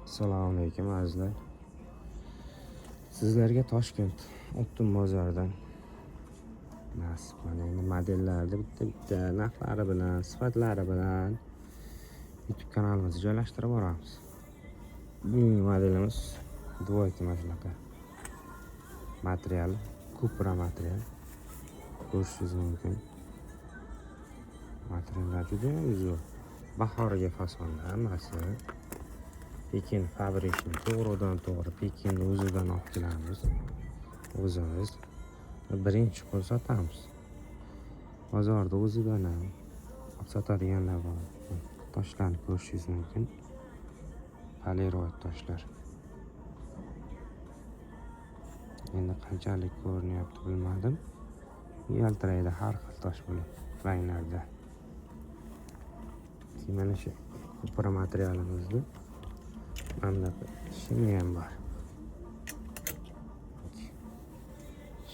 Assalomu alaykum azizlar. Sizlarga Toshkent Optim bozoridan nasib mana endi modellarni bitta-bitta narxlari bilan, sifatlari bilan YouTube kanalimizga joylashtirib boramiz. Bugungi modelimiz двойка, mana shunaqa. Material, kupra material. Ko'rishingiz mumkin. Materiallar juda ham zo'r. Bahorgi fasonda hammasi. Pekin fabrikni to'g'ridan to'g'ri Pekinni o'zidan olib kelamiz. O'zimiz birinchi qo'l sotamiz. Bozorda o'zidan ham olib sotadiganlar bor. Toshlarni ko'rishingiz mumkin. Poliroid toshlar. Endi qanchalik ko'rinyapti bilmadim. Yaltiraydi har xil tosh bo'lib ranglarda. Keyin mana shu kupra materialimizni mana bunaqa shimi ham bor.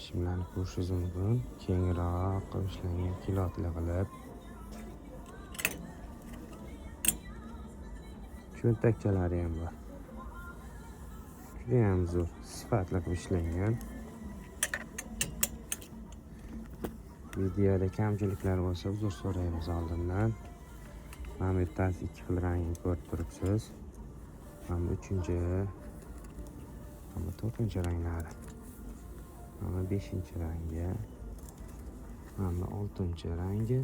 Shimlarni ko'rishingiz mumkin. Kengroq qilib ishlangan, kilotli qilib. Cho'ntakchalari ham bor. Juda ham zo'r, sifatli qilib ishlangan. Videoda kamchiliklar bo'lsa uzr so'raymiz oldindan. Mana bu bittasi ikki xil rangini ko'rib turibsiz. Mana bu uchinchi, mana bu to'rtinchi ranglari. Mana bu beshinchi rangi. Mana bu oltinchi rangi.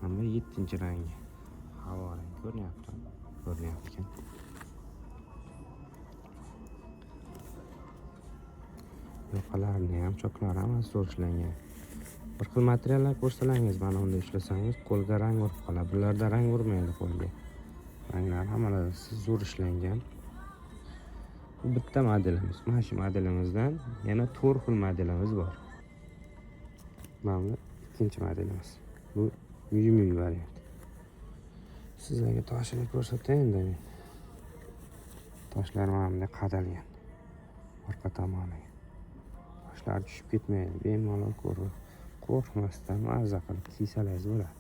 Mana bu yettinchi rangi. Havo rangi ko'rinyapti. Ko'rinyapti ekan. Yoqalarini ham, choklari ham zo'r ishlangan. Bir xil materiallar ko'rsalaringiz, mana unday ishlasangiz qo'lga rang urib qoladi. Bularda rang urmaydi qo'lga. Ranglar hammalari zo'r ishlangan. Bu bitta modelimiz. Mana shu modelimizdan yana 4 xil modelimiz bor. Mana bu ikkinchi modelimiz. Bu Miu variant. Sizlarga toshini ko'rsatay endi men. Toshlar mana bunday qadalgan. Orqa tomoniga. Toshlar tushib ketmaydi. Bemalol ko'rib, qo'rqmasdan maza qilib kiysangiz bo'ladi.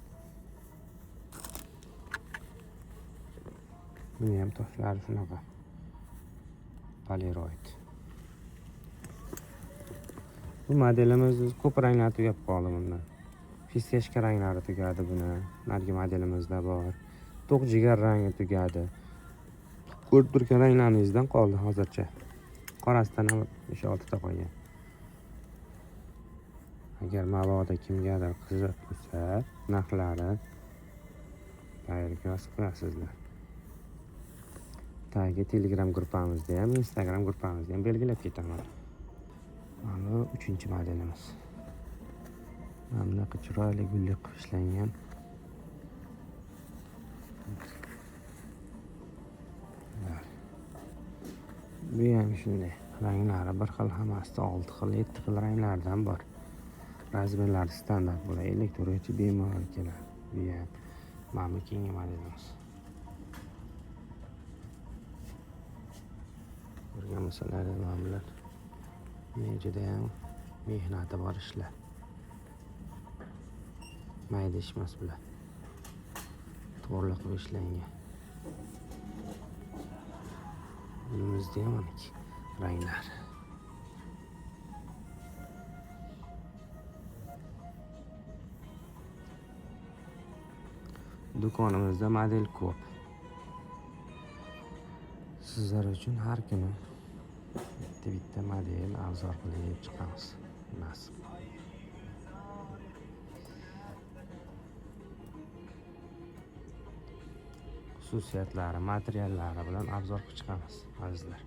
Buni ham toshlari shunaqa. Poliroid. Bu modelimiz ko'p ranglar tugab qoldi bundan. Fistechka ranglari tugadi buni. Narigi modelimizda bor. To'q jigar rangi tugadi. Ko'rib turgan ranglaringizdan qoldi hozircha. Qorasidan ham 5-6 ta qolgan. Agar mabodo kimgadir qiziq bo'lsa, narxlari qayerga yozib qo'yasizlar. Tagi Telegram gruppamizda ham, Instagram gruppamizda ham belgilab ketaman. Mana bu uchinchi modelimiz. Mana bunaqa chiroyli gulli qilib ishlangan. Bu ham shunday. Ranglari bir xil, hammasida 6 xil, 7 xil ranglardan bor. Razmerlari standart bo'ladi. 54 bemalol keladi. Bu ham mana bu keyingi modelimiz. Ko'rgan bo'lsalaringiz mana bular. Men juda ham mehnati bor ishlar. Mayda ish emas bular. To'g'ri qilib ishlangan. Bunimizda ham manaki ranglar. Do'konimizda model ko'p. Sizlar uchun har kuni bitta-bitta model avzor qilib chiqamiz. Nasib. Xususiyatlari, materiallari bilan avzor qilib chiqamiz, azizlar.